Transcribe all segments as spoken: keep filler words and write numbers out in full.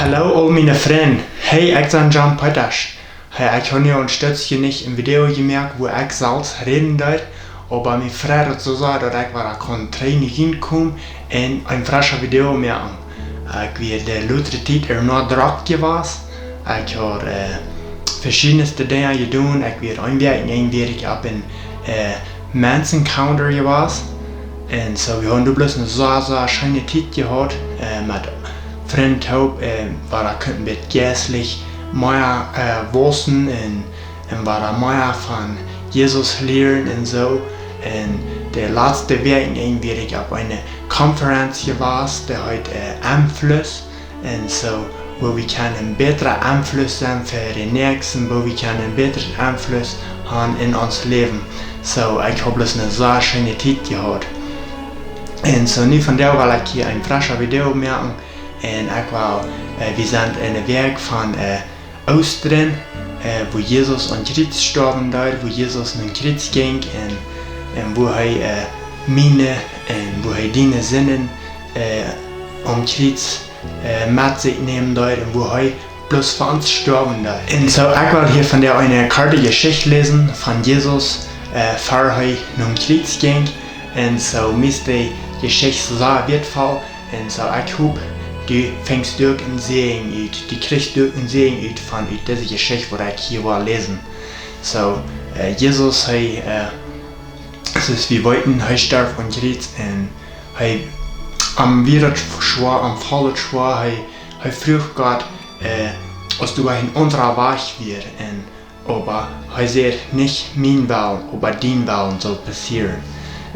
Hallo aul miene Frind. Hey, ekj sie John Peetasch. Hey, ekj hab nu een Stootje nich een Video jemoakt, wua ekj selfst räden deed, oba mie freit daut soo sea, daut ekj wada kunn trigj no junt komen un een freschet Video moaken. Ekj wia de latste Tiet ea noch drock jewast. Ekj hab, äh, veschiedne Dinja jedonen. Ekj wia een Wäakj, een Wäakj opp een, äh, Men's Encounter jewast. Un soo, wie haben doa bloos eene sea, sea scheene Tiet jehaut, äh, met Frind toop, äh, wua wie kunnen bät jeistlich mea, äh, wausen un, un wua wie mea von Jesus lieren un soo. Un de latste Wäakj, een Wäakj opp eene Konferenz jewast, dee heet, äh, Enfluss. Un soo, wua wie kunnen een bätren Enfluss sennen fa de Näakjsten, wua wie kunnen een bätren Enfluss haben en ons Läwen. Soo, ekj hab bloos eene sea scheene Tiet jehaut. Un soo, nu vondoag well ekj hia een freschet Video moaken. Un ekj well, äh, wie sent enne Wäakj von, äh, Oostren, äh, wua Jesus aum Kjriez stoawen deed, wua Jesus nom Kjriez jinkj un, un wua hee, äh, miene un wua hee diene Sinden, äh, aum Kjriez, äh, met sikj nämen deed un wua hee bloos fa ons stoawen deed. Un soo, ekj well hia vondoag eene korte Jeschicht läsen von Jesus, äh, ver hee nom Kjriez jinkj. Un soo, mie es dee Jeschicht sea wieetvoll. Un soo, ekj hop, du finjst doa uk een Säajen ut, du kjrichst doa uk een Säajen ut von, ut dise Jeschicht, waut ekj hia well läsen. Soo, äh, Jesus, hee, äh, soo aus wie weeten, hee storf aum Kjriez un hee, am wia daut schwoa, am foll daut schwoa, hee, hee fruach Gott, äh, aus doa een aundra Wajch wia. Un oba hee säd: "Nich mien Wellen, oba dien Wellen saul passieren."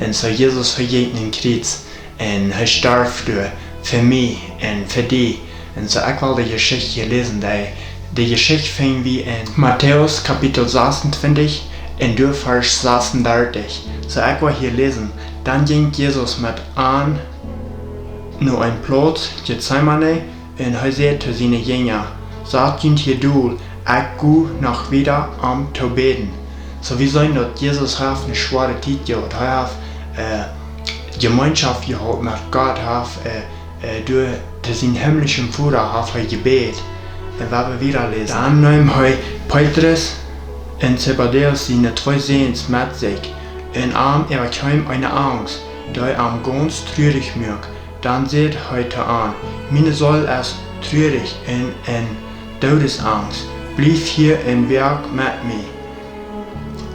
Un soo Jesus, hee jinkj aum Kjriez un hee storf doa fa mie un fa die. Un soo, ekj well de Jeschicht hia läsen, dee, de Jeschicht finj wie en Matäus Kapitel sasuntwintich un doa Varsch sasundartich. Soo, ekj well hia läsen: Dan jinkj Jesus met an no een Plauz, Getsemane, un hee säd to siene Jinja: "Sat junt hia dol, ekj go noch wieda om to bäden." Soo, wie seenen daut Jesus haft eene schwoare Tiet jehaut. Hee haft, äh, Jemeenschoft jehaut met Gott, haft, äh, äh, doa to sienen himlischen Voda haft hee jebät. Un wie wellen wieda läsen. Dan neem hee Petrus un Zebedäus siene twee Säns met sikj, un am äwakjeem eene Angst, dee am gaunz trurich muak. Dan säd hee to an: "Miene Seel es trurich un en Doodesangst. Bliew hia un woak met mie."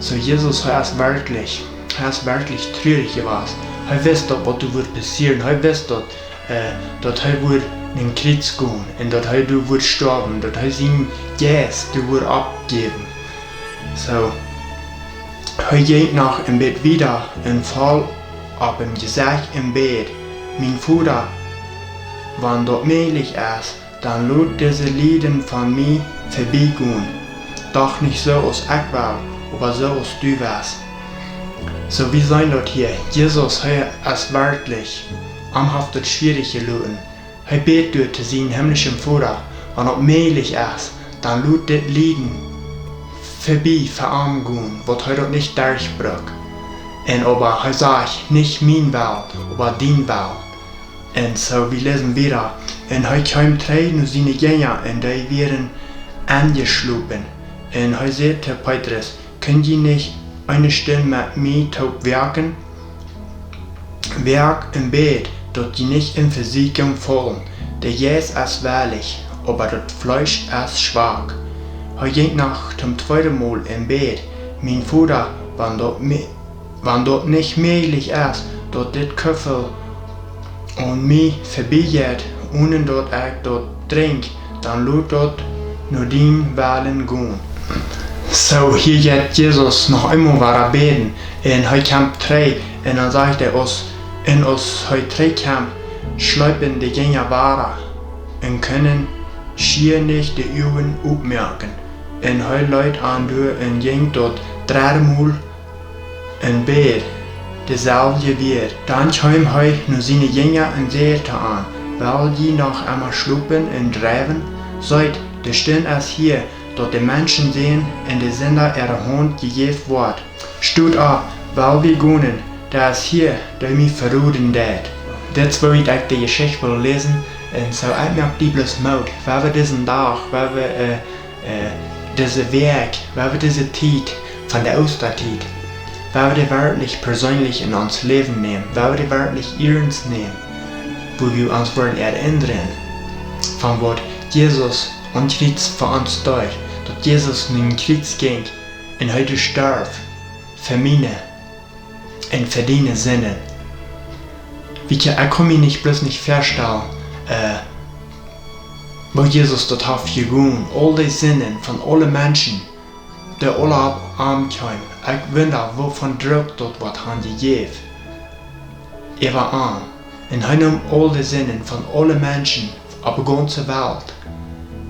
Soo, Jesus, hee es werkjlich, hee es werkjlich trurich jewast. Hee wist daut, waut doa wudd passieren. Hee wist daut, äh, daut hee wudd aum Kjriez gonen un daut hee doa wudd stoawen, daut hee sienen Jeist doa wudd oppjäwen. Soo, hee jinkj noch een bät wieda un foll opp sien Jesecht un bäd: "Mien Voda, wan daut mäajlich es, dan lot dise Lieden aun mie verbiegonen. Doch nich soo aus ekj well, oba soo aus du west." Soo, wie seenen daut hia. Jesus, hee es werkjlich, am haft daut schwierich jeloten. Hee bät doa to sienen himlischen Voda: "Wan daut mäajlich es, dan lot dit Lieden verbie fa am gonen, waut hee daut nich derchbrukt." Un oba hee sajcht: "Nich mien Wellen, oba dien Wellen." Un soo, wie läsen wieda: "Un hee kjeem trigj no siene Jinja un dee wieren enjeschlopen. Un hee säd to Petrus: Kjenn jie nich eene Stund met mie toop woaken? Woakt un bät, daut jie nich en Vesieekjunk faulen. De Jeist es wellich, oba daut Fleesch es schwak." Hee jinkj noch toom tweeden Mol un bäd: "Mien Voda, wan daut mi-, wan daut nich mäajlich es, daut dit Kuffel aun mie verbie jeit, onen daut ekj daut drinkj, dan lot daut no dienen Wellen gonen." Soo, hia jeit Jesus noch eemol wada bäden, un hee kjemt trigj, un dan sajcht hee: "Aus, un aus hee trigj kjemt, schleepen de Jinja wada un kunnen schia nich de Uagen opmoaken. Un hee leet an doa un jinkj daut dredde Mol un bäd deeselwje Wieed. Dan kjeem hee no siene Jinja un säd to an: Well jie noch emma schlopen un dreemen? Seet, de Stund es hia, daut de Menschensän en de Sinda äare Haunt jejäft woat. Stot opp, well wie gonen, dee es hia, dee mie veroden deed." Dit es woo ekj de Jeschicht well läsen, Un soo, ekj moak die bloos Moot, wan wie disen Dach, wan wie, äh, äh, dise Wäakj, wan wie dise Tiet von de Oostatiet, wan wie dee werkjlich perseenlich en ons Läwen nämen, wan wie dee werkjlich iernst nämen, wua wie ons woaren erinnren von waut Jesus aum Kjriez fa ons deed, daut Jesus nom Kjriez jinkj un hee doa storf fa miene un fa diene Sinden. Weetst, ekj kaun mie nich bloos nich väastalen, äh, woo Jesus daut haft jegonen, aul dee Sinden von aule Menschen, dee aule opp am kjeemen. Ekj wunda, woo von Druck daut woat han jejäft äwa am. Un hee neem aul dee Sinden von aule Menschen opp de gaunze Welt.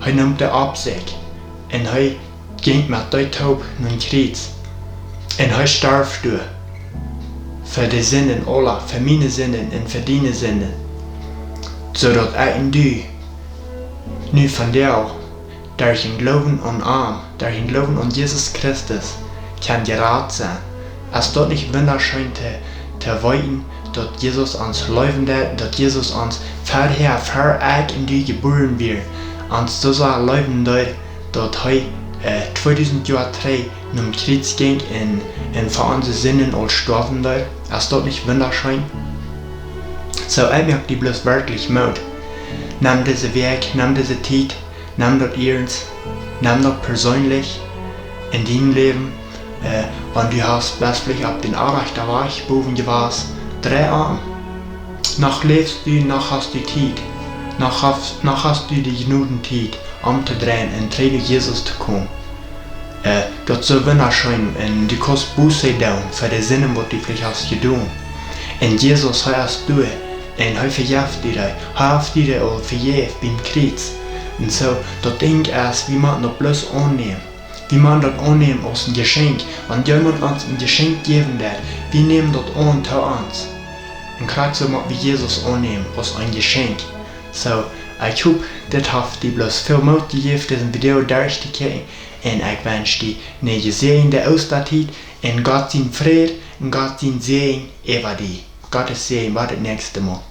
Hee neem dee opp sikj. Un hee jinkj met dee toop nom Kjriez. Un hee storf doa fa de Sinden aula, fa miene Sinden un fa diene Sinden. Soo daut ekj un du nu vondoag derch dän Gloowen aun am, derch dän Gloowen aun Jesus Christus, kjennen jerat sennen. Es daut nich wundascheen to, to weeten, daut Jesus ons leewen deed, daut Jesus ons verhäa, ver ekj un du jebuaren wieren, ons soo sea leewen deed, daut hee, äh, tweedusent Joa trigj nom Kjriez jinkj un, un fa onse Sinden aul stoawen deed? Es daut nich wundascheen? Soo, ekj moak die bloos werkjlich Moot. Nemm dise Wäakj, nemm dise Tiet, nemm daut iernst, nemm daut perseenlich en dien Läwen. Äh, wan du hast, best veleicht opp dän orrajchten Wajch bowen jewast, drei om. Noch läfst du, noch hast du Tiet. Noch hast, noch hast du dee Jnodentiet omtodreien un trigj no Jesus to komen. Äh, daut es soo wundascheen, un du kaust Buße doonen fa de Sinden, waut du veleicht hast jedonen. Un Jesus, hee es doa, un hee vejeft die dee, hee haft die dee aul vejäft biem Kjriez. Un soo, daut Dinkj es, wie motten daut bloos aunnämen. Wie motten daut aunnämen aus een Jeschenkj. Wan jemaunt ons een Jeschenkj jäwen deed, wie nämen daut aun to ons. Un krakjt soo mott wie Jesus aunnämen aus een Jeschenkj. Soo, ekj hop, dit haft die bloos väl Moot jejäft, disen Video derchtotookjen. Un ekj wensch die eene jesäajende Oostatiet un Gott sien Fräd un Gott sien Säajen äwa die. Gottes Säajen, bat daut näakjste Mol.